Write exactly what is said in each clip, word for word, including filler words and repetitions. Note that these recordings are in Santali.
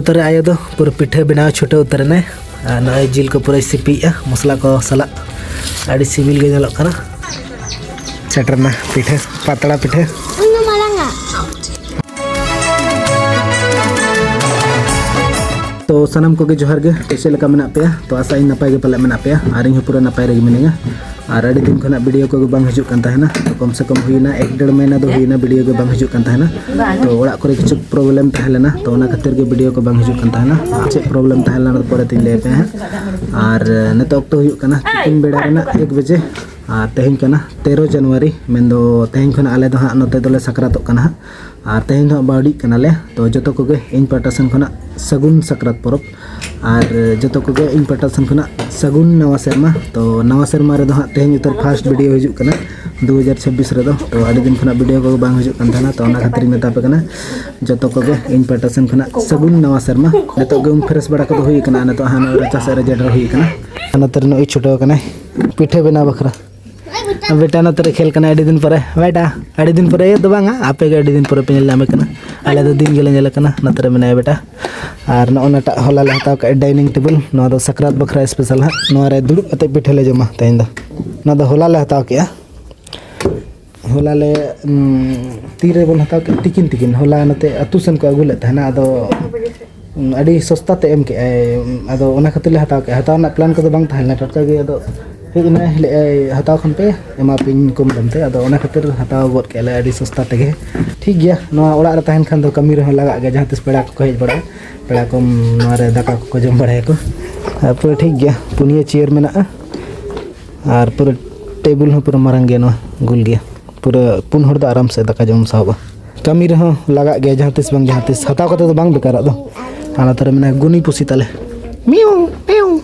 ᱩᱛᱟᱹᱨ ᱨᱮ ᱟᱭᱳ ᱫᱚ ᱯᱩᱨᱟᱹ ᱯᱤᱴᱷᱟᱹ ᱵᱮᱱᱟᱣ ᱪᱷᱩᱴᱟᱹᱣ ᱩᱛᱟᱹᱨ ᱮᱱᱟᱭ᱾ ᱟᱨ ᱱᱚᱜᱼᱚᱭ ᱡᱤᱞ ᱠᱚ ᱯᱩᱨᱟᱹᱭ ᱥᱤᱯᱤᱭᱮᱫᱼᱟ ᱢᱚᱥᱞᱟ ᱠᱚ ᱥᱟᱞᱟᱜ᱾ ᱟᱹᱰᱤ ᱥᱤᱵᱤᱞ ᱜᱮ ᱧᱮᱞᱚᱜ ᱠᱟᱱᱟ᱾ ᱥᱮᱴᱮᱨ ᱮᱱᱟ ᱯᱤᱴᱷᱟᱹ, ᱯᱟᱛᱲᱟ ᱯᱤᱴᱷᱟᱹ᱾ ᱚᱱᱟ ᱢᱟᱨᱟᱝᱟ᱾ ᱛᱚ ᱥᱟᱱᱟᱢ ᱠᱚᱜᱮ ᱡᱚᱦᱟᱨ ᱜᱮ᱾ ᱛᱚ ᱪᱮᱫ ᱞᱮᱠᱟ ᱢᱮᱱᱟᱜ ᱯᱮᱭᱟ? ᱛᱚ ᱟᱥᱟᱭᱟᱹᱧ ᱱᱟᱯᱟᱭ ᱜᱮ ᱯᱟᱞᱮ ᱢᱮᱱᱟᱜ ᱯᱮᱭᱟ, ᱟᱨ ᱤᱧ ᱦᱚᱸ ᱯᱩᱨᱟᱹ ᱱᱟᱯᱟᱭ ᱨᱮᱜᱮ ᱢᱤᱱᱟᱹᱧᱟ᱾ ᱟᱨ ᱟᱹᱰᱤ ᱫᱤᱱ ᱠᱷᱚᱱᱟᱜ ᱵᱷᱤᱰᱤᱭᱳ ᱠᱚᱜᱮ ᱵᱟᱝ ᱦᱤᱡᱩᱜ ᱠᱟᱱ ᱛᱟᱦᱮᱱᱟ᱾ ᱛᱚ ᱠᱚᱢ ᱥᱮ ᱠᱚᱢ ᱦᱩᱭᱱᱟ ᱮᱠ ᱰᱮᱲ ᱢᱟᱹᱦᱱᱟᱹ ᱫᱚ ᱦᱩᱭᱱᱟ ᱵᱷᱤᱰᱤᱭᱳ ᱜᱮ ᱵᱟᱝ ᱦᱤᱡᱩᱜ ᱠᱟᱱ ᱛᱟᱦᱮᱱᱟ᱾ ᱛᱚ ᱚᱲᱟᱜ ᱠᱚᱨᱮ ᱠᱤᱪᱷᱩ ᱯᱨᱚᱵᱞᱮᱢ ᱛᱟᱦᱮᱸ ᱞᱮᱱᱟ, ᱛᱚ ᱚᱱᱟ ᱠᱷᱟᱹᱛᱤᱨ ᱜᱮ ᱵᱷᱤᱰᱤᱭᱳ ᱠᱚ ᱵᱟᱝ ᱦᱤᱡᱩᱜ ᱠᱟᱱ ᱛᱟᱦᱮᱱᱟ᱾ ᱪᱮᱫ ᱯᱨᱚᱵᱞᱮᱢ ᱛᱟᱦᱮᱸ ᱞᱮᱱᱟ ᱯᱚᱨᱮ ᱛᱤᱧ ᱞᱟᱹᱭ ᱟᱯᱮᱭᱟ ᱦᱟᱸᱜ᱾ ᱟᱨ ᱱᱤᱛᱚᱜ ᱚᱠᱛᱚ ᱦᱩᱭᱩᱜ ᱠᱟᱱᱟ ᱛᱤᱠᱤᱱ ᱵᱮᱲᱟ ᱨᱮᱱᱟᱜ ᱮᱠ ᱵᱟᱡᱮ᱾ ᱟᱨ ᱛᱮᱦᱮᱧ ᱠᱟᱱᱟ ᱛᱮᱨᱚ ᱡᱟᱱᱩᱣᱟᱨᱤ, ᱢᱮᱱᱫᱚ ᱛᱮᱦᱮᱧ ᱠᱷᱚᱱᱟᱜ ᱟᱞᱮ ᱫᱚ ᱦᱟᱸᱜ ᱱᱚᱛᱮ ᱫᱚᱞᱮ ᱥᱟᱠᱨᱟᱛᱚᱜ ᱠᱟᱱᱟ ᱦᱟᱸᱜ᱾ ᱟᱨ ᱛᱮᱦᱮᱧ ᱫᱚ ᱦᱟᱸᱜ ᱵᱟᱹᱣᱰᱤᱜ ᱠᱟᱱᱟᱞᱮ᱾ ᱛᱚ ᱡᱚᱛᱚ ᱠᱚᱜᱮ ᱤᱧ ᱯᱟᱦᱴᱟ ᱥᱮᱱ ᱠᱷᱚᱱᱟᱜ ᱥᱟᱹᱜᱩᱱ ᱥᱟᱠᱨᱟᱛ ᱯᱚᱨᱚᱵᱽ᱾ ᱟᱨ ᱡᱚᱛᱚ ᱠᱚᱜᱮ ᱤᱧ ᱯᱟᱦᱴᱟ ᱥᱮᱱ ᱠᱷᱚᱱᱟᱜ ᱥᱟᱹᱜᱩᱱ ᱱᱟᱣᱟ ᱥᱮᱨᱢᱟ᱾ ᱛᱚ ᱱᱟᱣᱟ ᱥᱮᱨᱢᱟ ᱨᱮᱫᱚ ᱦᱟᱸᱜ ᱛᱮᱦᱮᱧ ᱩᱛᱟᱹᱨ ᱯᱷᱟᱥᱴ ᱵᱷᱤᱰᱤᱭᱳ ᱦᱤᱡᱩᱜ ᱠᱟᱱᱟ ᱫᱩ ᱦᱟᱡᱟᱨ ᱪᱷᱟᱵᱵᱤᱥ ᱨᱮᱫᱚ᱾ ᱛᱚ ᱟᱹᱰᱤ ᱫᱤᱱ ᱠᱷᱚᱱᱟᱜ ᱵᱷᱤᱰᱤᱭᱳ ᱠᱚ ᱵᱟᱝ ᱦᱤᱡᱩᱜ ᱠᱟᱱ ᱛᱟᱦᱮᱱᱟ, ᱛᱚ ᱚᱱᱟ ᱠᱷᱟᱹᱛᱤᱨ ᱤᱧ ᱢᱮᱛᱟ ᱯᱮ ᱠᱟᱱᱟ᱾ ᱡᱚᱛᱚ ᱠᱚᱜᱮ ᱤᱧ ᱯᱟᱦᱴᱟ ᱥᱮᱱ ᱠᱷᱚᱱᱟᱜ ᱥᱟᱹᱜᱩᱱ ᱱᱟᱣᱟ ᱥᱮᱨᱢᱟ᱾ ᱱᱤᱛᱚᱜ ᱜᱮ ᱩᱢ ᱯᱷᱨᱮᱥ ᱵᱟᱲᱟ ᱠᱚᱫᱚ ᱦᱩᱭ ᱠᱟᱱᱟ, ᱱᱤᱛᱚᱜ ᱦᱟᱸᱜ ᱱᱚᱜᱼᱚᱭ ᱨᱟᱪᱟ ᱥᱮᱫ ᱨᱮ ᱡᱮᱴᱮᱨ ᱦᱩᱭ ᱠᱟᱱᱟ᱾ ᱟᱨ ᱱᱚᱛᱮ ᱨᱮ ᱱᱩᱭ ᱪᱷᱩᱴᱟᱹᱣ ᱠᱟᱱᱟᱭ ᱯᱤᱴᱷᱟᱹ ᱵᱮᱱᱟᱣ ᱵᱟᱠᱷᱨᱟ᱾ ᱟᱨ ᱵᱮᱴᱟ ᱱᱚᱛᱮ ᱨᱮ ᱠᱷᱮᱞ ᱠᱟᱱᱟᱭ ᱟᱹᱰᱤ ᱫᱤᱱ ᱯᱚᱨᱮ᱾ ᱵᱮᱴᱟ, ᱟᱹᱰᱤ ᱫᱤᱱ ᱯᱚᱨᱮ ᱫᱚ ᱵᱟᱝᱟ, ᱟᱯᱮ ᱜᱮ ᱟᱹᱰᱤ ᱫᱤᱱ ᱯᱚᱨᱮ ᱯᱮ ᱧᱮᱞ ᱧᱟᱢᱮ ᱠᱟᱱᱟ᱾ ᱟᱞᱮ ᱫᱚ ᱫᱤᱱ ᱜᱮᱞᱮ ᱧᱮᱞᱮ ᱠᱟᱱᱟ᱾ ᱱᱚᱛᱮ ᱨᱮ ᱢᱮᱱᱟᱭᱟ ᱵᱮᱴᱟ᱾ ᱟᱨ ᱱᱚᱜᱼᱚ ᱱᱟᱴᱟᱜ ᱦᱚᱞᱟ ᱞᱮ ᱦᱟᱛᱟᱣ ᱠᱟᱜᱼᱟ ᱰᱟᱭᱱᱤᱝ ᱴᱮᱵᱤᱞ, ᱱᱚᱣᱟ ᱫᱚ ᱥᱟᱠᱨᱟᱛ ᱵᱟᱠᱷᱨᱟ ᱥᱯᱮᱥᱟᱞ ᱦᱟᱸᱜ᱾ ᱱᱚᱣᱟ ᱨᱮ ᱫᱩᱲᱩᱵ ᱠᱟᱛᱮ ᱯᱤᱴᱷᱟᱹ ᱞᱮ ᱡᱚᱢᱟ ᱛᱮᱦᱮᱧ ᱫᱚ᱾ ᱱᱚᱣᱟ ᱫᱚ ᱦᱚᱞᱟ ᱞᱮ ᱦᱟᱛᱟᱣ ᱠᱮᱜᱼᱟ᱾ ᱦᱚᱞᱟ ᱞᱮ, ᱩᱸ, ᱛᱤᱨᱮ ᱵᱚᱱ ᱦᱟᱛᱟᱣ ᱠᱮᱫ? ᱛᱤᱠᱤᱱ, ᱛᱤᱠᱤᱱ᱾ ᱦᱚᱞᱟ ᱱᱚᱛᱮ ᱟᱹᱛᱩ ᱥᱮᱱ ᱠᱚ ᱟᱹᱜᱩ ᱞᱮᱫ ᱛᱟᱦᱮᱱᱟ, ᱟᱫᱚ, ᱩᱸ, ᱟᱹᱰᱤ ᱥᱚᱥᱛᱟ ᱛᱮ ᱮᱢ ᱠᱮᱜᱼᱟᱭ, ᱟᱫᱚ ᱚᱱᱟ ᱠᱷᱟᱹᱛᱤᱨ ᱞᱮ ᱦᱟᱛᱟᱣ ᱠᱮᱜᱼᱟ᱾ ᱦᱟᱛᱟᱣ ᱨᱮᱱᱟᱜ ᱯᱞᱟᱱ ᱠᱚᱫᱚ ᱵᱟᱝ ᱛᱟᱦᱮᱸ ᱞᱮᱱᱟ, ᱴᱟᱴᱠᱟ ᱜᱮ ᱟᱫᱚ ᱦᱮᱡ ᱮᱱᱟᱭ, ᱞᱟᱹᱭᱮᱜᱼᱟᱭ, "ᱦᱟᱛᱟᱣ ᱠᱷᱟᱱ ᱯᱮ ᱮᱢᱟ ᱯᱮᱭᱟᱹᱧ ᱠᱚᱢ ᱫᱟᱢ ᱛᱮ", ᱟᱫᱚ ᱚᱱᱟ ᱠᱷᱟᱹᱛᱤᱨ ᱦᱟᱛᱟᱣ ᱜᱚᱫ ᱠᱮᱜᱼᱟ ᱞᱮ ᱟᱹᱰᱤ ᱥᱚᱥᱛᱟ ᱛᱮᱜᱮ᱾ ᱴᱷᱤᱠ ᱜᱮᱭᱟ, ᱱᱚᱣᱟ ᱚᱲᱟᱜ ᱨᱮ ᱛᱟᱦᱮᱱ ᱠᱷᱟᱱ ᱫᱚ ᱠᱟᱹᱢᱤ ᱨᱮᱦᱚᱸ ᱞᱟᱜᱟᱜ ᱜᱮᱭᱟ, ᱡᱟᱦᱟᱸ ᱛᱤᱥ ᱯᱮᱲᱟ ᱠᱚᱠᱚ ᱦᱮᱡ ᱵᱟᱲᱟᱜᱼᱟ, ᱯᱮᱲᱟ ᱠᱚ ᱱᱚᱣᱟ ᱨᱮ ᱫᱟᱠᱟ ᱠᱚᱠᱚ ᱡᱚᱢ ᱵᱟᱲᱟᱭᱟᱠᱚ᱾ ᱟᱨ ᱯᱩᱨᱟᱹ ᱴᱷᱤᱠ ᱜᱮᱭᱟ, ᱯᱩᱱᱭᱟᱹ ᱪᱮᱭᱟᱨ ᱢᱮᱱᱟᱜᱼᱟ᱾ ᱟᱨ ᱯᱩᱨᱟᱹ ᱴᱮᱵᱤᱞ ᱦᱚᱸ ᱯᱩᱨᱟᱹ ᱢᱟᱨᱟᱝ ᱜᱮᱭᱟ, ᱱᱚᱣᱟ ᱜᱳᱞ ᱜᱮᱭᱟ᱾ ᱯᱩᱨᱟᱹ ᱯᱩᱱ ᱦᱚᱲ ᱫᱚ ᱟᱨᱟᱢ ᱥᱮ ᱫᱟᱠᱟ ᱡᱚᱢ ᱥᱟᱦᱚᱵᱼᱟ᱾ ᱠᱟᱹᱢᱤ ᱨᱮᱦᱚᱸ ᱞᱟᱜᱟᱜ ᱜᱮᱭᱟ, ᱡᱟᱦᱟᱸ ᱛᱤᱥ ᱵᱟᱝ ᱡᱟᱦᱟᱸ ᱛᱤᱥ ᱦᱟᱛᱟᱣ ᱠᱟᱛᱮ ᱫᱚ ᱵᱟᱝ ᱵᱮᱠᱟᱨᱚᱜ ᱫᱚ᱾ ᱟᱨ ᱱᱚᱛᱮ ᱨᱮ ᱢᱮᱱᱟᱜᱼᱟ ᱜᱩᱱᱤ ᱯᱩᱥᱤ ᱛᱟᱞᱮ, ᱢᱤᱭᱩ ᱢᱤᱭᱩ᱾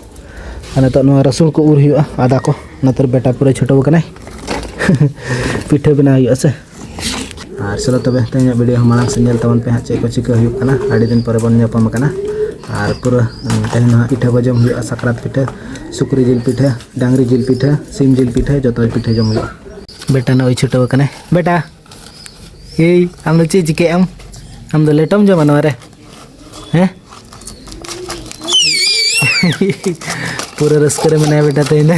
ᱟᱨ ᱱᱤᱛᱚᱜ ᱱᱚᱣᱟ ᱨᱟᱹᱥᱩᱱ ᱠᱚ ᱩᱨ ᱦᱩᱭᱩᱜᱼᱟ, ᱟᱫᱟ ᱠᱚ᱾ ᱱᱚᱛᱮ ᱨᱮ ᱵᱮᱴᱟ ᱯᱩᱨᱟᱹ ᱪᱷᱩᱴᱟᱹᱣ ᱟᱠᱟᱱᱟᱭ᱾ ᱯᱤᱴᱷᱟᱹ ᱵᱮᱱᱟᱣ ᱦᱩᱭᱩᱜᱼᱟ ᱥᱮ᱾ ᱟᱨ ᱪᱚᱞᱚ ᱛᱚᱵᱮ, ᱛᱮᱦᱮᱧᱟᱜ ᱵᱷᱤᱰᱤᱭᱳ ᱦᱚᱸ ᱢᱟᱲᱟᱝ ᱥᱮᱫ ᱧᱮᱞ ᱛᱟᱵᱚᱱ ᱯᱮ ᱦᱟᱸᱜ, ᱪᱮᱫ ᱠᱚ ᱪᱤᱠᱟᱹ ᱦᱩᱭᱩᱜ ᱠᱟᱱᱟ᱾ ᱟᱹᱰᱤ ᱫᱤᱱ ᱯᱚᱨᱮ ᱵᱚᱱ ᱧᱟᱯᱟᱢ ᱟᱠᱟᱱᱟ᱾ ᱟᱨ ᱯᱩᱨᱟᱹ, ᱩᱸ, ᱛᱮᱦᱮᱧ ᱫᱚ ᱦᱟᱸᱜ ᱯᱤᱴᱷᱟᱹ ᱠᱚ ᱡᱚᱢ ᱦᱩᱭᱩᱜᱼᱟ, ᱥᱟᱠᱨᱟᱛ ᱯᱤᱴᱷᱟᱹ, ᱥᱩᱠᱨᱤ ᱡᱤᱞ ᱯᱤᱴᱷᱟᱹ, ᱰᱟᱝᱨᱤ ᱡᱤᱞ ᱯᱤᱴᱷᱟᱹ, ᱥᱤᱢ ᱡᱤᱞ ᱯᱤᱴᱷᱟᱹ, ᱡᱚᱛᱚ ᱯᱤᱴᱷᱟᱹ ᱡᱚᱢ ᱦᱩᱭᱩᱜᱼᱟ᱾ ᱵᱮᱴᱟ ᱱᱚᱜᱼᱚᱭ ᱪᱷᱩᱴᱟᱹᱣ ᱟᱠᱟᱱᱟᱭ᱾ ᱵᱮᱴᱟ, ᱮᱭ, ᱟᱢ ᱫᱚ ᱪᱮᱫ ᱪᱤᱠᱟᱹᱭᱮᱫ ᱟᱢ? ᱟᱢ ᱫᱚ ᱞᱮᱴᱚᱢ ᱡᱚᱢᱟ ᱱᱚᱣᱟ ᱨᱮ? ᱦᱮᱸ? ᱯᱩᱨᱟᱹ ᱨᱟᱹᱥᱠᱟᱹ ᱨᱮ ᱢᱮᱱᱟᱭᱟ ᱵᱮᱴᱟ ᱛᱮᱦᱮᱧ ᱫᱚ᱾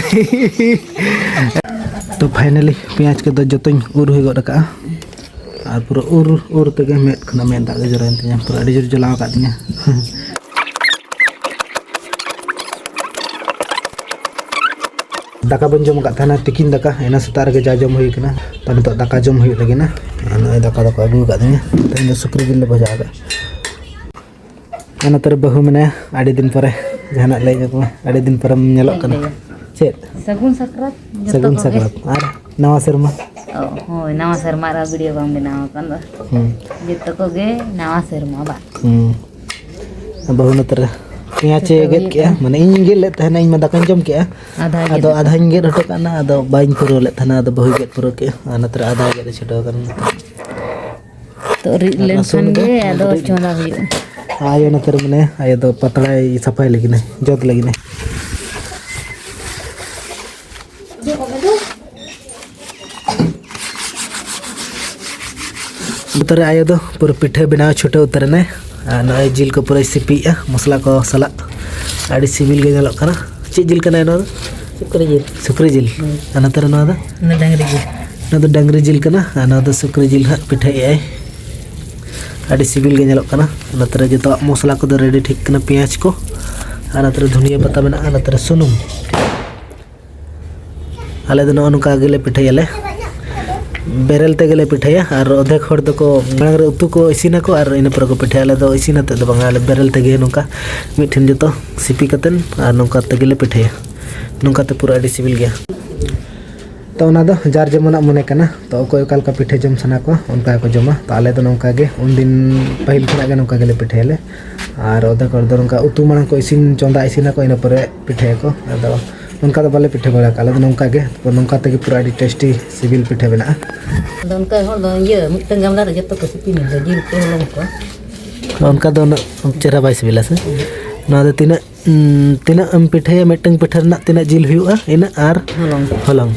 ᱛᱚ finally ᱯᱮᱸᱭᱟᱡᱽ ᱠᱚᱫᱚ ᱡᱚᱛᱚᱧ ᱩᱨ ᱦᱩᱭ ᱜᱚᱫ ᱟᱠᱟᱜᱼᱟ᱾ ᱟᱨ ᱯᱩᱨᱟᱹ ᱩᱨ ᱩᱨ ᱛᱮᱜᱮ ᱢᱮᱫ ᱠᱷᱚᱱᱟᱜ ᱢᱮᱫ ᱫᱟᱜ ᱜᱮ ᱡᱚᱨᱚᱭᱮᱱ ᱛᱤᱧᱟ, ᱯᱩᱨᱟᱹ ᱟᱹᱰᱤ ᱡᱳᱨ ᱡᱚᱞᱟᱣ ᱟᱠᱟᱫ ᱛᱤᱧᱟ᱾ ᱫᱟᱠᱟ ᱵᱟᱹᱧ ᱡᱚᱢ ᱟᱠᱟᱫ ᱛᱟᱦᱮᱱᱟ, ᱛᱤᱠᱤᱱ ᱫᱟᱠᱟ, ᱮᱱᱟ ᱥᱮᱛᱟᱜ ᱨᱮᱜᱮ ᱡᱟ ᱡᱚᱢ ᱦᱩᱭ ᱠᱟᱱᱟ᱾ ᱛᱚ ᱱᱤᱛᱚᱜ ᱫᱟᱠᱟ ᱡᱚᱢ ᱦᱩᱭᱩᱜ ᱞᱟᱹᱜᱤᱫ ᱱᱟ᱾ ᱟᱨ ᱱᱚᱜᱼᱚᱭ ᱫᱟᱠᱟ ᱫᱚᱠᱚ ᱟᱹᱜᱩ ᱟᱠᱟᱫ ᱛᱤᱧᱟ, ᱛᱮᱦᱮᱧ ᱫᱚ ᱥᱩᱠᱨᱤ ᱡᱤᱞ ᱞᱮ ᱵᱷᱟᱡᱟ ᱟᱠᱟᱫ᱾ ᱟᱨ ᱱᱚᱛᱮ ᱨᱮ ᱵᱟᱹᱦᱩ ᱢᱮᱱᱟᱭᱟ, ᱟᱹᱰᱤ ᱫᱤᱱ ᱯᱚᱨᱮ ᱡᱟᱦᱟᱱᱟᱜ ᱞᱟᱹᱭ ᱧᱚᱜ ᱢᱮ, ᱟᱹᱰᱤ ᱫᱤᱱ ᱯᱚᱨᱮᱢ ᱧᱮᱞᱚᱜ ᱠᱟᱱᱟ᱾ ᱪᱮᱫ ᱞᱟᱹᱭᱟ? ᱪᱮᱫ? ᱥᱟᱹᱜᱩᱱ ᱥᱟᱠᱨᱟᱛ ᱡᱚᱛᱚ ᱥᱟᱹᱜᱩᱱ ᱠᱚᱜᱮ᱾ ᱥᱟᱠᱨᱟᱛ ᱟᱨ ᱱᱟᱣᱟ ᱥᱮᱨᱢᱟ᱾ ᱚ, ᱦᱳᱭ, ᱱᱟᱣᱟ ᱥᱮᱨᱢᱟ ᱨᱮ ᱵᱷᱤᱰᱤᱭᱳ ᱵᱟᱝ ᱵᱮᱱᱟᱣ ᱟᱠᱟᱱ ᱫᱚ᱾ ᱦᱩᱸ᱾ ᱡᱚᱛᱚ ᱠᱚᱜᱮ ᱱᱟᱣᱟ ᱥᱮᱨᱢᱟ ᱵᱟᱝ᱾ ᱦᱩᱸ᱾ ᱵᱟᱹᱦᱩ ᱱᱚᱛᱮ ᱨᱮ ᱯᱮᱸᱭᱟᱡᱽ ᱮ ᱡᱚᱛᱚ ᱜᱮᱫ ᱦᱩᱭᱩᱜ ᱠᱮᱜᱼᱟ, ᱠᱟᱱᱟ᱾ ᱢᱟᱱᱮ ᱤᱧᱤᱧ ᱜᱮᱫ ᱞᱮᱫ ᱛᱟᱦᱮᱱᱟ, ᱤᱧ ᱢᱟ ᱫᱟᱠᱟᱧ ᱡᱚᱢ ᱠᱮᱜᱼᱟ᱾ ᱟᱫᱷᱟᱭ ᱜᱮᱫ ᱟᱫᱚ ᱟᱠᱟᱫᱟ᱾ ᱟᱫᱷᱟᱧ ᱜᱮᱫ ᱦᱚᱴᱚ ᱠᱟᱜᱼᱟ, ᱟᱫᱚ ᱵᱟᱹᱧ ᱯᱩᱨᱟᱹᱣ ᱞᱮᱫ ᱛᱟᱦᱮᱱᱟ, ᱟᱫᱚ ᱵᱟᱹᱦᱩᱭ ᱜᱮᱫ ᱯᱩᱨᱟᱹᱣ ᱠᱮᱜᱼᱟ᱾ ᱟᱨ ᱱᱚᱛᱮ ᱨᱮ ᱟᱫᱷᱟᱭ ᱜᱮᱫ ᱮ ᱪᱷᱩᱴᱟᱹᱣ ᱟᱠᱟᱱᱟ᱾ ᱛᱚ ᱨᱤᱫ ᱟᱨ ᱞᱮᱱᱠᱷᱟᱱ ᱨᱟᱹᱥᱩᱱ ᱫᱚ ᱜᱮ ᱟᱫᱚ ᱨᱤᱫ ᱪᱚᱸᱫᱟ ᱦᱩᱭᱩᱜᱼᱟ᱾ ᱟᱭᱳ ᱱᱚᱛᱮ ᱨᱮ ᱢᱮᱱᱟᱭᱟ, ᱟᱭᱳ ᱫᱚ ᱯᱟᱛᱲᱟᱭ ᱥᱟᱯᱷᱟᱭ ᱞᱟᱹᱜᱤᱫ, ᱡᱚᱫ ᱞᱟᱹᱜᱤᱫ᱾ ᱱᱚᱛᱮ ᱨᱮ ᱟᱭᱳ ᱫᱚ ᱯᱩᱨᱟᱹ ᱯᱤᱴᱷᱟᱹ ᱵᱮᱱᱟᱣ ᱪᱷᱩᱴᱟᱹᱣ ᱩᱛᱟᱹᱨ ᱮᱱᱟᱭ᱾ ᱟᱨ ᱱᱚᱜᱼᱚᱭ ᱡᱤᱞ ᱠᱚ ᱯᱩᱨᱟᱹᱭ ᱥᱤᱯᱤᱭᱮᱜᱼᱟ ᱢᱚᱥᱞᱟ ᱠᱚ ᱥᱟᱞᱟᱜ᱾ ᱟᱹᱰᱤ ᱥᱤᱵᱤᱞ ᱜᱮ ᱧᱮᱞᱚᱜ ᱠᱟᱱᱟ᱾ ᱪᱮᱫ ᱡᱤᱞ ᱠᱟᱱᱟ ᱱᱚᱣᱟ ᱫᱚ? ᱥᱩᱠᱨᱤ ᱡᱤᱞ᱾ ᱥᱩᱠᱨᱤ ᱡᱤᱞ᱾ ᱦᱩᱸ᱾ ᱟᱨ ᱱᱚᱛᱮ ᱨᱮ ᱱᱚᱣᱟ ᱫᱚ? ᱚᱱᱟ ᱰᱟᱝᱨᱤ ᱡᱤᱞ᱾ ᱱᱚᱣᱟ ᱫᱚ ᱰᱟᱝᱨᱤ ᱡᱤᱞ ᱠᱟᱱᱟ ᱟᱨ ᱱᱚᱣᱟ ᱫᱚ ᱥᱩᱠᱨᱤ ᱡᱤᱞ ᱦᱟᱸᱜ ᱯᱤᱴᱷᱟᱹᱭᱮᱜᱼᱟᱭ᱾ ᱟᱹᱰᱤ ᱥᱤᱵᱤᱞ ᱜᱮ ᱧᱮᱞᱚᱜ ᱠᱟᱱᱟ᱾ ᱱᱚᱛᱮ ᱨᱮ ᱡᱚᱛᱚᱣᱟᱜ ᱢᱚᱥᱞᱟ ᱠᱚᱫᱚ ᱨᱮᱰᱤ ᱴᱷᱤᱠ ᱠᱟᱱᱟ, ᱯᱮᱸᱭᱟᱡᱽ ᱠᱚ ᱟᱨ ᱱᱚᱛᱮ ᱨᱮ ᱫᱷᱩᱱᱤᱭᱟᱹ ᱯᱟᱛᱟ ᱢᱮᱱᱟᱜᱼᱟ, ᱱᱚᱛᱮ ᱨᱮ ᱥᱩᱱᱩᱢ᱾ ᱟᱞᱮ ᱫᱚ ᱱᱚᱜᱼᱚ ᱱᱚᱝᱠᱟ ᱜᱮᱞᱮ ᱯᱤᱴᱷᱟᱹᱭᱟᱞᱮ, ᱵᱮᱨᱮᱞ ᱛᱮᱜᱮᱞᱮ ᱯᱤᱴᱷᱟᱹᱭᱟ᱾ ᱟᱨ ᱚᱫᱷᱮᱠ ᱦᱚᱲ ᱫᱚᱠᱚ ᱢᱟᱲᱟᱝ ᱨᱮ ᱩᱛᱩ ᱠᱚ ᱤᱥᱤᱱᱟᱠᱚ ᱟᱨ ᱤᱱᱟᱹ ᱯᱚᱨᱮ ᱠᱚ ᱯᱤᱴᱷᱟᱹᱭᱟ᱾ ᱟᱞᱮ ᱫᱚ ᱤᱥᱤᱱ ᱟᱛᱮᱫ ᱫᱚ ᱵᱟᱝᱟ, ᱟᱞᱮ ᱵᱮᱨᱮᱞ ᱛᱮᱜᱮ ᱱᱚᱝᱠᱟ ᱢᱤᱫ ᱴᱷᱮᱱ ᱡᱚᱛᱚ ᱥᱤᱯᱤ ᱠᱟᱛᱮᱫ ᱟᱨ ᱱᱚᱝᱠᱟ ᱛᱮᱜᱮᱞᱮ ᱯᱤᱴᱷᱟᱹᱭᱟ᱾ ᱱᱚᱝᱠᱟ ᱛᱮ ᱯᱩᱨᱟᱹ ᱟᱹᱰᱤ ᱥᱤᱵᱤᱞ ᱜᱮᱭᱟ᱾ ᱛᱚ ᱚᱱᱟ ᱫᱚ ᱡᱟᱨ ᱡᱮᱢᱚᱱᱟᱜ ᱢᱚᱱᱮ ᱠᱟᱱᱟ, ᱛᱚ ᱚᱠᱚᱭ ᱚᱠᱟ ᱞᱮᱠᱟ ᱯᱤᱴᱷᱟᱹ ᱡᱚᱢ ᱥᱟᱱᱟ ᱠᱚᱣᱟ ᱚᱱᱠᱟ ᱜᱮᱠᱚ ᱡᱚᱢᱟ᱾ ᱛᱚ ᱟᱞᱮ ᱫᱚ ᱱᱚᱝᱠᱟ ᱜᱮ ᱩᱱᱫᱤᱱ ᱯᱟᱹᱦᱤᱞ ᱠᱷᱚᱱᱟᱜ ᱜᱮ ᱱᱚᱝᱠᱟ ᱜᱮᱞᱮ ᱯᱤᱴᱷᱟᱹᱭᱟᱞᱮ᱾ ᱟᱨ ᱚᱫᱷᱮᱠ ᱦᱚᱲ ᱫᱚ ᱱᱚᱝᱠᱟ ᱩᱛᱩ ᱢᱟᱲᱟᱝ ᱠᱚ ᱤᱥᱤᱱ, ᱪᱚᱸᱫᱟ ᱤᱥᱤᱱᱟᱠᱚ, ᱤᱱᱟᱹ ᱯᱚᱨᱮ ᱯᱤᱴᱷᱟᱹᱭᱟᱠᱚ᱾ ᱟᱫᱚ ᱚᱱᱠᱟ ᱫᱚ ᱵᱟᱞᱮ ᱯᱤᱴᱷᱟᱹ ᱵᱟᱲᱟ ᱠᱟᱜᱼᱟ᱾ ᱟᱞᱮ ᱫᱚ ᱱᱚᱝᱠᱟ ᱜᱮ, ᱱᱚᱝᱠᱟ ᱛᱮᱜᱮ ᱯᱩᱨᱟᱹ ᱟᱹᱰᱤ ᱴᱮᱥᱴᱤ ᱥᱤᱵᱤᱞ ᱯᱤᱴᱷᱟᱹ ᱵᱮᱱᱟᱜᱼᱟ᱾ ᱟᱫᱚ ᱚᱱᱠᱟ ᱦᱚᱲ ᱫᱚ ᱤᱭᱟᱹ ᱢᱤᱫᱴᱟᱝ ᱜᱟᱢᱞᱟ ᱨᱮ ᱡᱚᱛᱚ ᱠᱚ ᱥᱤᱯᱤ ᱢᱮ, ᱡᱤᱞ ᱠᱚ, ᱦᱚᱞᱚᱝ ᱠᱚ᱾ ᱚᱱᱠᱟ ᱫᱚ ᱩᱱᱟᱹᱜ ᱪᱮᱦᱨᱟ ᱵᱟᱭ ᱥᱤᱵᱤᱞᱟ ᱥᱮ? ᱱᱚᱣᱟ ᱫᱚ ᱛᱤᱱᱟᱹᱜ, ᱩᱸ, ᱛᱤᱱᱟᱹᱜ ᱮᱢ ᱯᱤᱴᱷᱟᱹᱭᱟ, ᱢᱤᱫᱴᱟᱝ ᱯᱤᱴᱷᱟᱹ ᱨᱮᱱᱟᱜ ᱛᱤᱱᱟᱹᱜ ᱡᱤᱞ ᱦᱩᱭᱩᱜᱼᱟ, ᱤᱱᱟᱹᱜ ᱟᱨ ᱦᱚᱞᱚᱝ᱾ ᱦᱚᱞᱚᱝ᱾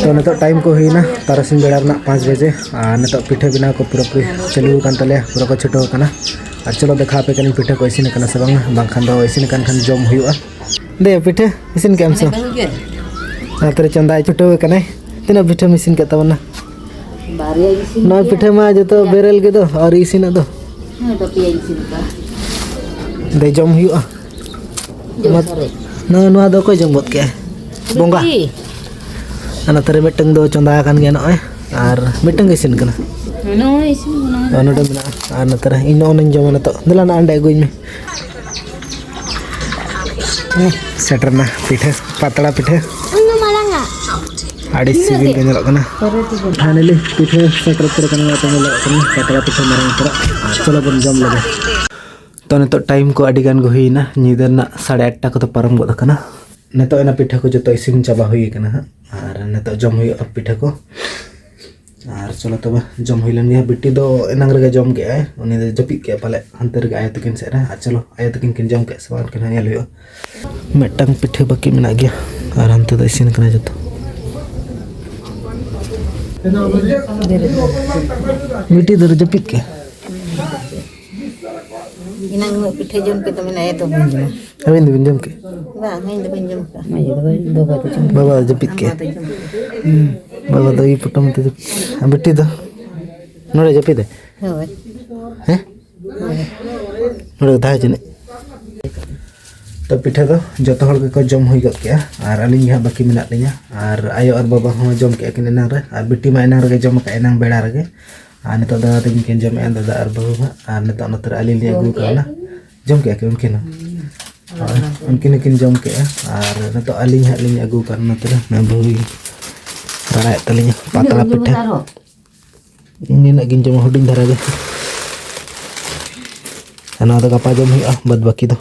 ᱛᱚ ᱱᱤᱛᱚᱜ ᱴᱟᱭᱤᱢ ᱠᱚ ᱦᱩᱭᱱᱟ ᱛᱟᱨᱟᱥᱤᱧ ᱵᱮᱲᱟ ᱨᱮᱱᱟᱜ ᱯᱟᱸᱪ ᱵᱟᱡᱮ, ᱟᱨ ᱱᱤᱛᱚᱜ ᱯᱤᱴᱷᱟᱹ ᱵᱮᱱᱟᱣ ᱠᱚ ᱯᱩᱨᱟᱹᱯᱩᱨᱤ ᱪᱟᱹᱞᱩ ᱟᱠᱟᱱ ᱛᱟᱞᱮᱭᱟ, ᱯᱩᱨᱟᱹ ᱠᱚ ᱪᱷᱩᱴᱟᱹᱣ ᱟᱠᱟᱱᱟ᱾ ᱟᱨ ᱪᱚᱞᱚ ᱫᱮᱠᱷᱟᱣ ᱟᱯᱮ ᱠᱟᱹᱱᱟᱹᱧ ᱯᱤᱴᱷᱟᱹ ᱠᱚ ᱤᱥᱤᱱ ᱟᱠᱟᱱᱟ ᱥᱮ ᱵᱟᱝ, ᱵᱟᱝᱠᱷᱟᱱ ᱫᱚ ᱤᱥᱤᱱ ᱟᱠᱟᱱ ᱠᱷᱟᱱ ᱡᱚᱢ ᱦᱩᱭᱩᱜᱼᱟ᱾ ᱫᱮ, ᱯᱤᱴᱷᱟᱹ ᱤᱥᱤᱱ ᱠᱮᱫ ᱟᱢ ᱥᱮ ᱵᱟᱝ? ᱵᱟᱹᱦᱩ ᱜᱮ᱾ ᱚᱱᱟ ᱛᱮᱨᱮ ᱪᱚᱸᱫᱟᱭ ᱪᱷᱩᱴᱟᱹᱣ ᱟᱠᱟᱱᱟᱭ᱾ ᱛᱤᱱᱟᱹᱜ ᱯᱤᱴᱷᱟᱹᱢ ᱤᱥᱤᱱ ᱠᱮᱫ ᱛᱟᱵᱚᱱᱟ? ᱵᱟᱨᱭᱟ ᱤᱥᱤᱱ ᱱᱚᱣᱟ ᱜᱮᱭᱟ᱾ ᱯᱤᱴᱷᱟᱹ ᱢᱟ ᱡᱚᱛᱚ ᱵᱮᱨᱮᱞ ᱜᱮᱫᱚ, ᱟᱹᱣᱨᱤ ᱤᱥᱤᱱᱟᱜ ᱫᱚ᱾ ᱦᱮᱸ, ᱵᱟᱯᱮᱭᱟ ᱤᱥᱤᱱ ᱠᱟᱜᱼᱟ᱾ ᱫᱮ, ᱡᱚᱢ ᱦᱩᱭᱩᱜᱼᱟ᱾ ᱡᱚᱢ ᱢᱟ, ᱥᱟᱨᱮᱡ᱾ ᱱᱚᱣᱟ, ᱱᱚᱣᱟ ᱫᱚ ᱚᱠᱚᱭ ᱡᱚᱢ ᱜᱚᱫ ᱠᱮᱜᱼᱟᱭ? ᱵᱚᱸᱜᱟ᱾ ᱵᱤᱴᱤ᱾ ᱟᱨ ᱱᱚᱛᱮ ᱨᱮ ᱢᱤᱫᱴᱟᱹᱝ ᱫᱚ ᱪᱚᱸᱫᱟ ᱟᱠᱟᱱ ᱜᱮᱭᱟ ᱱᱚᱜᱼᱚᱭ, ᱟᱨ ᱢᱤᱫᱴᱟᱹᱝ ᱜᱮ ᱤᱥᱤᱱ ᱠᱟᱱᱟ᱾ ᱱᱚᱜᱼᱚᱭ ᱤᱥᱤᱱ ᱠᱟᱱᱟ᱾ ᱟᱨ ᱱᱚᱰᱮ ᱢᱮᱱᱟᱜᱼᱟ, ᱟᱨ ᱱᱚᱛᱮ ᱨᱮ ᱤᱧ ᱱᱚᱜᱼᱚᱭ ᱤᱧ ᱡᱚᱢᱟ ᱱᱤᱛᱚᱜ᱾ ᱫᱮᱞᱟ ᱱᱟ, ᱚᱸᱰᱮ ᱟᱹᱜᱩᱧ ᱢᱮ᱾ ᱥᱮᱴᱮᱨ ᱮᱱᱟ ᱯᱤᱴᱷᱟᱹ, ᱯᱟᱛᱲᱟ ᱯᱤᱴᱷᱟᱹ᱾ ᱤᱧ ᱫᱚ ᱢᱟᱨᱟᱝᱟ᱾ ᱟᱹᱰᱤ ᱥᱤᱵᱤᱞ ᱜᱮ ᱧᱮᱞᱚᱜ ᱠᱟᱱᱟ᱾ ᱯᱷᱟᱭᱱᱟᱞᱤ ᱯᱤᱴᱷᱟᱹ ᱥᱮᱴᱮᱨ ᱩᱛᱟᱹᱨ ᱠᱟᱱᱟ, ᱚᱱᱟᱛᱮ ᱧᱮᱞᱚᱜ ᱠᱟᱱᱟ ᱯᱟᱛᱲᱟ ᱯᱤᱴᱷᱟᱹ ᱢᱟᱨᱟᱝ ᱩᱛᱟᱹᱨᱟᱜ᱾ ᱟᱨ ᱪᱚᱞᱚ ᱵᱚᱱ ᱡᱚᱢ ᱞᱮᱜᱮ᱾ ᱛᱚ, ᱱᱤᱛᱚᱜ ᱴᱟᱭᱤᱢ ᱠᱚ ᱟᱹᱰᱤ ᱜᱟᱱ ᱜᱮ ᱦᱩᱭᱮᱱᱟ, ᱧᱤᱫᱟᱹ ᱨᱮᱱᱟᱜ ᱥᱟᱲᱮ ᱟᱴᱴᱟ ᱠᱚᱫᱚ ᱯᱟᱨᱚᱢ ᱜᱚᱫ ᱟᱠᱟᱱᱟ᱾ ᱱᱤᱛᱚᱜ ᱮᱱᱟ ᱯᱤᱴᱷᱟᱹ ᱠᱚ ᱡᱚᱛᱚ ᱤᱥᱤᱱ ᱪᱟᱵᱟ ᱦᱩᱭ ᱟᱠᱟᱱᱟ ᱦᱟᱸᱜ, ᱟᱨ ᱱᱤᱛᱚᱜ ᱡᱚᱢ ᱦᱩᱭᱩᱜᱼᱟ ᱯᱤᱴᱷᱟᱹ ᱠᱚ᱾ ᱟᱨ ᱪᱚᱞᱚ ᱛᱚᱵᱮ, ᱡᱚᱢ ᱦᱩᱭ ᱞᱮᱱ ᱜᱮ᱾ ᱵᱤᱴᱤ ᱫᱚ ᱮᱱᱟᱝ ᱨᱮᱜᱮ ᱡᱚᱢ ᱠᱮᱜᱼᱟᱭ, ᱩᱱᱤ ᱫᱚ ᱡᱟᱹᱯᱤᱫ ᱠᱮᱜᱼᱟᱭ ᱯᱟᱞᱮ ᱦᱟᱱᱛᱮ ᱨᱮᱜᱮ ᱟᱭᱳ ᱛᱟᱹᱠᱤᱱ ᱥᱮᱫ ᱨᱮ᱾ ᱟᱨ ᱪᱚᱞᱚ, ᱟᱭᱳ ᱛᱟᱹᱠᱤᱱ ᱠᱤᱱ ᱡᱚᱢ ᱠᱮᱜᱼᱟ ᱥᱮ ᱵᱟᱝ, ᱩᱱᱠᱤᱱ ᱦᱚᱸ ᱧᱮᱞ ᱦᱩᱭᱩᱜᱼᱟ᱾ ᱢᱤᱫᱴᱟᱝ ᱯᱤᱴᱷᱟᱹ ᱵᱟᱹᱠᱤ ᱢᱮᱱᱟᱜ ᱜᱮᱭᱟ, ᱟᱨ ᱦᱟᱱᱛᱮ ᱫᱚ ᱤᱥᱤᱱ ᱠᱟᱱᱟ ᱡᱚᱛᱚ᱾ ᱵᱤᱴᱤ ᱫᱚ ᱡᱟᱹᱯᱤᱫ ᱠᱮᱜᱼᱟ᱾ ᱮᱱᱟᱝ ᱩᱱᱟᱹᱜ ᱯᱤᱴᱷᱟᱹ ᱡᱚᱢ ᱠᱮᱫ ᱫᱚ ᱢᱮᱱᱟ, ᱮ ᱫᱚ ᱵᱟᱹᱧ ᱡᱚᱢᱟ᱾ ᱟᱹᱵᱤᱱ ᱫᱚᱵᱤᱱ ᱡᱚᱢ ᱠᱮᱜᱼᱟ? ᱵᱟᱝ, ᱤᱧ ᱫᱚ ᱵᱟᱹᱧ ᱡᱚᱢ ᱠᱟᱜᱼᱟ᱾ ᱵᱟᱵᱟ ᱫᱚ ᱡᱟᱹᱯᱤᱫ ᱠᱮᱜᱼᱟ᱾ ᱵᱟᱵᱟ ᱫᱚ ᱡᱟᱹᱯᱤᱫ ᱠᱮᱜᱼᱟ᱾ ᱵᱟᱵᱟ ᱫᱚ ᱤᱭᱟᱹ ᱯᱚᱴᱚᱢ ᱛᱮ ᱡᱟᱹᱯᱤᱫ᱾ ᱟᱨ ᱵᱤᱴᱤ ᱫᱚ ᱱᱚᱰᱮ ᱡᱟᱹᱯᱤᱫᱟᱭ? ᱦᱳᱭ᱾ ᱦᱮᱸ? ᱱᱚᱰᱮ ᱛᱟᱦᱮᱸ ᱦᱚᱪᱚᱱᱤᱡ᱾ ᱛᱚ, ᱯᱤᱴᱷᱟᱹ ᱫᱚ ᱡᱚᱛᱚ ᱦᱚᱲ ᱜᱮᱠᱚ ᱡᱚᱢ ᱦᱩᱭ ᱜᱚᱫ ᱠᱮᱜᱼᱟ, ᱟᱨ ᱟᱹᱞᱤᱧ ᱜᱮ ᱦᱟᱸᱜ ᱵᱟᱹᱠᱤ ᱢᱮᱱᱟᱜ ᱞᱤᱧᱟ᱾ ᱟᱨ ᱟᱭᱳ ᱟᱨ ᱵᱟᱵᱟ ᱦᱚᱸ ᱡᱚᱢ ᱠᱮᱜᱼᱟ ᱠᱤᱱ ᱮᱱᱟᱝ ᱨᱮ, ᱟᱨ ᱵᱤᱴᱤ ᱢᱟ ᱮᱱᱟᱝ ᱨᱮᱜᱮ ᱡᱚᱢ ᱠᱟᱜᱼᱟ, ᱮᱱᱟᱝ ᱵᱮᱲᱟ ᱨᱮᱜᱮ᱾ ᱟᱨ ᱱᱤᱛᱚᱜ ᱫᱟᱫᱟ ᱛᱟᱹᱠᱤᱱ ᱠᱤᱱ ᱡᱚᱢᱮᱜᱼᱟ, ᱫᱟᱫᱟ ᱟᱨ ᱵᱟᱹᱦᱩ ᱦᱟᱸᱜ᱾ ᱟᱨ ᱱᱤᱛᱚᱜ ᱱᱚᱛᱮ ᱨᱮ ᱟᱹᱞᱤᱧ ᱞᱤᱧ ᱟᱹᱜᱩ ᱠᱟᱣᱱᱟ᱾ ᱡᱚᱢ ᱠᱮᱜᱼᱟ ᱠᱤᱱ ᱩᱱᱠᱤᱱ ᱦᱚᱸ? ᱦᱳᱭ, ᱩᱱᱠᱤᱱ ᱦᱚᱸᱠᱤᱱ ᱡᱚᱢ ᱠᱮᱜᱼᱟ᱾ ᱟᱨ ᱱᱤᱛᱚᱜ ᱟᱹᱞᱤᱧ ᱦᱟᱸᱜ ᱞᱤᱧ ᱟᱹᱜᱩ ᱠᱟᱣᱱᱟ ᱱᱚᱛᱮ ᱨᱮ᱾ ᱱᱚᱣᱟ ᱵᱟᱹᱦᱩ ᱜᱮ ᱨᱟᱲᱟᱭᱮᱫ ᱛᱟᱹᱞᱤᱧᱟ ᱯᱟᱛᱲᱟ ᱯᱤᱴᱷᱟᱹ᱾ ᱤᱧ ᱱᱤᱱᱟᱹᱜ ᱜᱤᱧ ᱡᱚᱢᱟ, ᱦᱩᱰᱤᱧ ᱫᱷᱟᱨᱟ ᱜᱮ᱾ ᱟᱨ ᱱᱚᱣᱟ ᱫᱚ ᱜᱟᱯᱟ ᱡᱚᱢ ᱦᱩᱭᱩᱜᱼᱟ, ᱵᱟᱫ ᱵᱟᱹᱠᱤ ᱫᱚ᱾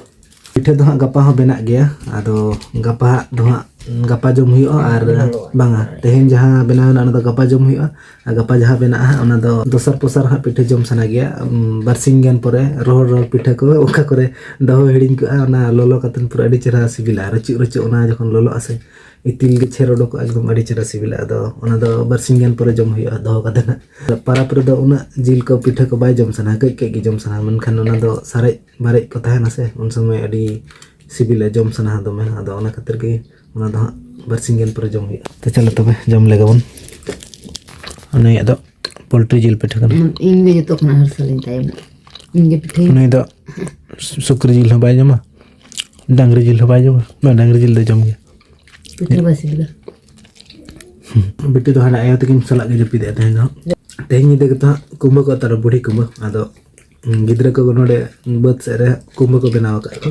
ᱯᱤᱴᱷᱟᱹ ᱫᱚ ᱦᱟᱸᱜ ᱜᱟᱯᱟ ᱦᱚᱸ ᱵᱮᱱᱟᱜ ᱜᱮᱭᱟ᱾ ᱟᱫᱚ ᱜᱟᱯᱟ ᱦᱟᱸᱜ ᱫᱚ ᱦᱟᱸᱜ ᱜᱟᱯᱟ ᱡᱚᱢ ᱦᱩᱭᱩᱜᱼᱟ᱾ ᱟᱨ ᱵᱟᱝᱟ, ᱛᱮᱦᱮᱧ ᱡᱟᱦᱟᱸ ᱵᱮᱱᱟᱣ ᱮᱱᱟ, ᱚᱱᱟ ᱫᱚ ᱜᱟᱯᱟ ᱡᱚᱢ ᱦᱩᱭᱩᱜᱼᱟ᱾ ᱟᱨ ᱜᱟᱯᱟ ᱡᱟᱦᱟᱸ ᱵᱮᱱᱟᱜᱼᱟ ᱦᱟᱸᱜ, ᱚᱱᱟ ᱫᱚ ᱫᱚᱥᱟᱨ ᱯᱚᱥᱟᱨ ᱦᱟᱸᱜ ᱯᱤᱴᱷᱟᱹ ᱡᱚᱢ ᱥᱟᱱᱟ ᱜᱮᱭᱟ᱾ ᱩᱢ, ᱵᱟᱨᱥᱤᱧ ᱜᱟᱱ ᱯᱚᱨᱮ ᱨᱚᱦᱚᱲ ᱨᱚᱦᱚᱲ ᱯᱤᱴᱷᱟᱹ ᱠᱚ ᱚᱠᱟ ᱠᱚᱨᱮ ᱫᱚᱦᱚ ᱦᱤᱲᱤᱧ ᱠᱚᱜᱼᱟ, ᱚᱱᱟ ᱞᱚᱞᱚ ᱠᱟᱛᱮ ᱯᱩᱨᱟᱹ ᱟᱹᱰᱤ ᱪᱮᱦᱨᱟ ᱥᱤᱵᱤᱞᱟ᱾ ᱨᱟᱹᱪᱩᱜ ᱨᱟᱹᱪᱩᱜ ᱚᱱᱟ ᱡᱚᱠᱷᱚᱱ ᱞᱚᱞᱚᱜᱼᱟ ᱥᱮ, ᱤᱛᱤᱞ ᱜᱮ ᱪᱷᱮᱨ ᱚᱰᱚᱠᱚᱜᱼᱟ, ᱮᱠᱫᱚᱢ ᱟᱹᱰᱤ ᱪᱮᱦᱨᱟ ᱥᱤᱵᱤᱞᱟ᱾ ᱟᱫᱚ ᱚᱱᱟ ᱫᱚ ᱵᱟᱨᱥᱤᱧ ᱜᱟᱱ ᱯᱚᱨᱮ ᱡᱚᱢ ᱦᱩᱭᱩᱜᱼᱟ ᱫᱚᱦᱚ ᱠᱟᱛᱮ ᱱᱟᱜ᱾ ᱯᱟᱨᱟᱵᱽ ᱨᱮᱫᱚ ᱩᱱᱟᱹᱜ ᱡᱤᱞ ᱠᱚ ᱯᱤᱴᱷᱟᱹ ᱠᱚ ᱵᱟᱭ ᱡᱚᱢ ᱥᱟᱱᱟ, ᱠᱟᱹᱡ ᱠᱟᱹᱡ ᱜᱮ ᱡᱚᱢ ᱥᱟᱱᱟ, ᱢᱮᱱᱠᱷᱟᱱ ᱚᱱᱟ ᱫᱚ ᱥᱟᱨᱮᱡ ᱵᱟᱨᱮᱡ ᱠᱚ ᱛᱟᱦᱮᱱᱟ ᱥᱮ, ᱩᱱ ᱥᱚᱢᱚᱭ ᱟᱹᱰᱤ ᱥᱤᱵᱤᱞᱟ, ᱡᱚᱢ ᱥᱟᱱᱟᱣᱟ ᱫᱚᱢᱮ᱾ ᱟᱫᱚ ᱚᱱᱟ ᱠᱷᱟᱹᱛᱤᱨ ᱜᱮ ᱚᱱᱟ ᱫᱚ ᱦᱟᱸᱜ ᱵᱟᱨᱥᱤᱧ ᱜᱟᱱ ᱯᱚᱨᱮ ᱡᱚᱢ ᱦᱩᱭᱩᱜᱼᱟ᱾ ᱛᱚ ᱪᱚᱞᱚ ᱛᱚᱵᱮ ᱡᱚᱢ ᱞᱮᱜᱮ ᱵᱚᱱ᱾ ᱱᱩᱭᱟᱜ ᱫᱚ ᱯᱳᱞᱴᱨᱤ ᱡᱤᱞ ᱯᱤᱴᱷᱟᱹ ᱠᱟᱱᱟ᱾ ᱤᱧ ᱜᱮ ᱡᱚᱛᱚ ᱠᱷᱚᱱᱟᱜ ᱦᱟᱨᱥᱟᱞᱤᱧ ᱛᱟᱭᱚᱢ᱾ ᱤᱧ ᱜᱮ ᱯᱤᱴᱷᱟᱹᱭ᱾ ᱱᱩᱭ ᱫᱚ ᱥᱩᱠᱨᱤ ᱡᱤᱞ ᱦᱚᱸ ᱵᱟᱭ ᱡᱚᱢᱟ, ᱰᱟᱝᱨᱤ ᱡᱤᱞ ᱦᱚᱸ ᱵᱟᱭ ᱡᱚᱢᱟ᱾ ᱵᱟᱝ, ᱰᱟᱝᱨᱤ ᱡᱤᱞ ᱫᱚ ᱡᱚᱢ ᱜᱮᱭᱟ᱾ ᱯᱤᱴᱷᱟᱹ ᱵᱟᱭ ᱥᱤᱵᱤᱞᱟ᱾ ᱵᱤᱴᱤ ᱫᱚ ᱦᱟᱱᱮ ᱟᱭᱳ ᱛᱟᱹᱠᱤᱱ ᱥᱟᱞᱟᱜ ᱜᱮ ᱡᱟᱹᱯᱤᱫᱮᱜᱼᱟ ᱛᱮᱦᱮᱧ ᱫᱚ᱾ ᱛᱮᱦᱮᱧ ᱧᱤᱫᱟᱹ ᱜᱮᱛᱚ ᱦᱟᱸᱜ ᱠᱩᱢᱵᱟᱹ ᱠᱚ ᱟᱛᱟᱨᱟ, ᱵᱩᱲᱦᱤ ᱠᱩᱢᱵᱟᱹ᱾ ᱟᱫᱚ ᱜᱤᱫᱽᱨᱟᱹ ᱠᱚ ᱱᱚᱰᱮ ᱵᱟᱹᱫᱽ ᱥᱮᱫ ᱨᱮ ᱠᱩᱢᱵᱟᱹ ᱠᱚ ᱵᱮᱱᱟᱣ ᱟᱠᱟᱫ ᱠᱚ᱾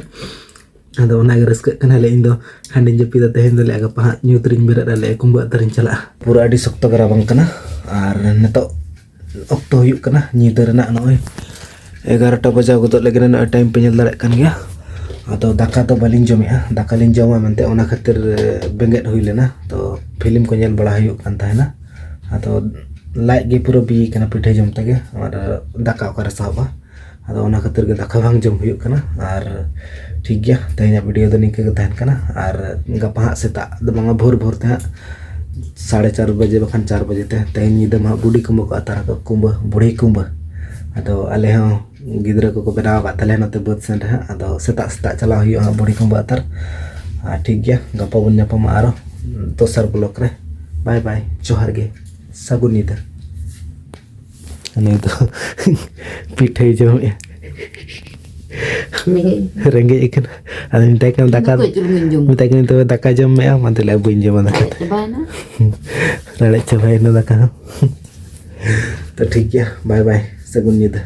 ᱟᱫᱚ ᱚᱱᱟᱜᱮ ᱨᱟᱹᱥᱠᱟᱹᱜ ᱠᱟᱱᱟᱞᱮ᱾ ᱤᱧ ᱫᱚ ᱦᱟᱸᱰᱮᱧ ᱡᱟᱹᱯᱤᱫᱟ ᱛᱮᱦᱮᱧ ᱫᱚ, ᱞᱟᱹᱭᱟ ᱜᱟᱯᱟ ᱦᱟᱸᱜ ᱧᱩᱛ ᱨᱤᱧ ᱵᱮᱨᱮᱫ ᱟᱞᱮ ᱠᱩᱢᱵᱟᱹ ᱟᱛᱟᱨᱤᱧ ᱪᱟᱞᱟᱜᱼᱟ᱾ ᱯᱩᱨᱟᱹ ᱟᱹᱰᱤ ᱥᱚᱠᱛᱚ ᱜᱮ ᱨᱟᱵᱟᱝ ᱠᱟᱱᱟ᱾ ᱟᱨ ᱱᱤᱛᱚᱜ ᱚᱠᱛᱚ ᱦᱩᱭᱩᱜ ᱠᱟᱱᱟ ᱧᱤᱫᱟᱹ ᱨᱮᱱᱟᱜ ᱱᱚᱜᱼᱚᱭ ᱮᱜᱟᱨᱚᱴᱟ ᱵᱟᱡᱟᱣ ᱜᱚᱫᱚᱜ ᱞᱟᱹᱜᱤᱫ, ᱱᱚᱜᱼᱚᱭ ᱴᱟᱭᱤᱢ ᱯᱮ ᱧᱮᱞ ᱫᱟᱲᱮᱭᱟᱜ ᱠᱟᱱ ᱜᱮᱭᱟ᱾ ᱟᱫᱚ ᱫᱟᱠᱟ ᱫᱚ ᱵᱟᱹᱞᱤᱧ ᱡᱚᱢᱮᱜᱼᱟ, ᱫᱟᱠᱟ ᱞᱤᱧ ᱡᱚᱢᱟ ᱢᱮᱱᱛᱮ ᱚᱱᱟ ᱠᱷᱟᱹᱛᱤᱨ ᱵᱮᱸᱜᱮᱫ ᱦᱩᱭ ᱞᱮᱱᱟ᱾ ᱛᱚ ᱯᱷᱤᱞᱢ ᱠᱚ ᱧᱮᱞ ᱵᱟᱲᱟ ᱦᱩᱭᱩᱜ ᱠᱟᱱ ᱛᱟᱦᱮᱱᱟ᱾ ᱟᱫᱚ ᱞᱟᱡ ᱜᱮ ᱯᱩᱨᱟᱹ ᱵᱤ ᱠᱟᱱᱟ ᱯᱤᱴᱷᱟᱹ ᱡᱚᱢ ᱛᱮᱜᱮ, ᱟᱨ ᱫᱟᱠᱟ ᱚᱠᱟᱨᱮ ᱥᱟᱦᱚᱵᱼᱟ᱾ ᱟᱫᱚ ᱚᱱᱟ ᱠᱷᱟᱹᱛᱤᱨ ᱜᱮ ᱫᱟᱠᱟ ᱵᱟᱝ ᱡᱚᱢ ᱦᱩᱭᱩᱜ ᱠᱟᱱᱟ᱾ ᱟᱨ ᱴᱷᱤᱠ ᱜᱮᱭᱟ, ᱛᱮᱦᱮᱧᱟᱜ ᱵᱷᱤᱰᱤᱭᱳ ᱫᱚ ᱱᱤᱝᱠᱟᱹ ᱜᱮ ᱛᱟᱦᱮᱱ ᱠᱟᱱᱟ᱾ ᱟᱨ ᱜᱟᱯᱟ ᱦᱟᱸᱜ ᱥᱮᱛᱟᱜ ᱫᱚ ᱵᱟᱝᱟ, ᱵᱷᱳᱨ ᱵᱷᱳᱨ ᱛᱮ ᱦᱟᱸᱜ ᱥᱟᱲᱮ ᱪᱟᱨ ᱵᱟᱡᱮ ᱵᱟᱠᱷᱟᱱ ᱪᱟᱨ ᱵᱟᱡᱮ ᱛᱮ, ᱛᱮᱦᱮᱧ ᱧᱤᱫᱟᱹ ᱢᱟ ᱦᱟᱸᱜ ᱵᱩᱰᱷᱤ ᱠᱩᱢᱵᱟᱹ ᱠᱚ ᱟᱛᱟᱨ ᱟᱠᱟᱫ, ᱠᱩᱢᱵᱟᱹ, ᱵᱩᱲᱦᱤ ᱠᱩᱢᱵᱟᱹ᱾ ᱟᱫᱚ ᱟᱞᱮ ᱦᱚᱸ ᱜᱤᱫᱽᱨᱟᱹ ᱠᱚᱠᱚ ᱵᱮᱱᱟᱣ ᱟᱠᱟᱫ ᱛᱟᱞᱮᱭᱟ ᱱᱚᱛᱮ ᱵᱟᱹᱫᱽ ᱥᱮᱱ ᱨᱮ ᱦᱟᱸᱜ᱾ ᱟᱫᱚ ᱥᱮᱛᱟᱜ ᱥᱮᱛᱟᱜ ᱪᱟᱞᱟᱣ ᱦᱩᱭᱩᱜᱼᱟ ᱦᱟᱸᱜ ᱵᱩᱲᱦᱤ ᱠᱩᱢᱵᱟᱹ ᱟᱛᱟᱨ᱾ ᱟᱨ ᱴᱷᱤᱠ ᱜᱮᱭᱟ, ᱜᱟᱯᱟ ᱵᱚᱱ ᱧᱟᱯᱟᱢᱟ ᱟᱨᱚ ᱫᱚᱥᱟᱨ ᱵᱞᱚᱜᱽ ᱨᱮ᱾ ᱵᱟᱭ ᱵᱟᱭ, ᱡᱚᱦᱟᱨ ᱜᱮ, ᱥᱟᱹᱜᱩᱱ ᱧᱤᱫᱟᱹ᱾ ᱩᱱᱤ ᱫᱚ ᱯᱤᱴᱷᱟᱹᱭ ᱡᱚᱢᱮᱜᱼᱟ᱾ ᱨᱮᱸᱜᱮᱡ᱾ ᱨᱮᱸᱜᱮᱡ ᱠᱟᱱᱟ᱾ ᱟᱫᱚ ᱢᱮᱛᱟᱭ ᱠᱟᱱᱟ, ᱫᱟᱠᱟ, ᱤᱧ ᱫᱚ ᱠᱟᱹᱡ ᱪᱩᱞᱩᱝ ᱤᱧ ᱡᱚᱢᱟ᱾ ᱢᱮᱛᱟᱭ ᱠᱟᱱᱟ, "ᱛᱚᱵᱮ ᱫᱟᱠᱟ ᱡᱚᱢ ᱢᱮ ᱟᱢ?" ᱟᱫᱚ ᱞᱟᱹᱭᱟ, "ᱵᱟᱹᱧ ᱡᱚᱢᱟ ᱫᱟᱠᱟ ᱫᱚ᱾" ᱪᱟᱵᱟᱭᱮᱱᱟ᱾ ᱨᱟᱲᱮᱡ ᱪᱟᱵᱟᱭᱮᱱᱟ ᱫᱟᱠᱟ ᱦᱚᱸ᱾ ᱛᱚ ᱴᱷᱤᱠ ᱜᱮᱭᱟ, ᱵᱟᱭ ᱵᱟᱭ, ᱥᱟᱹᱜᱩᱱ ᱧᱤᱫᱟᱹ᱾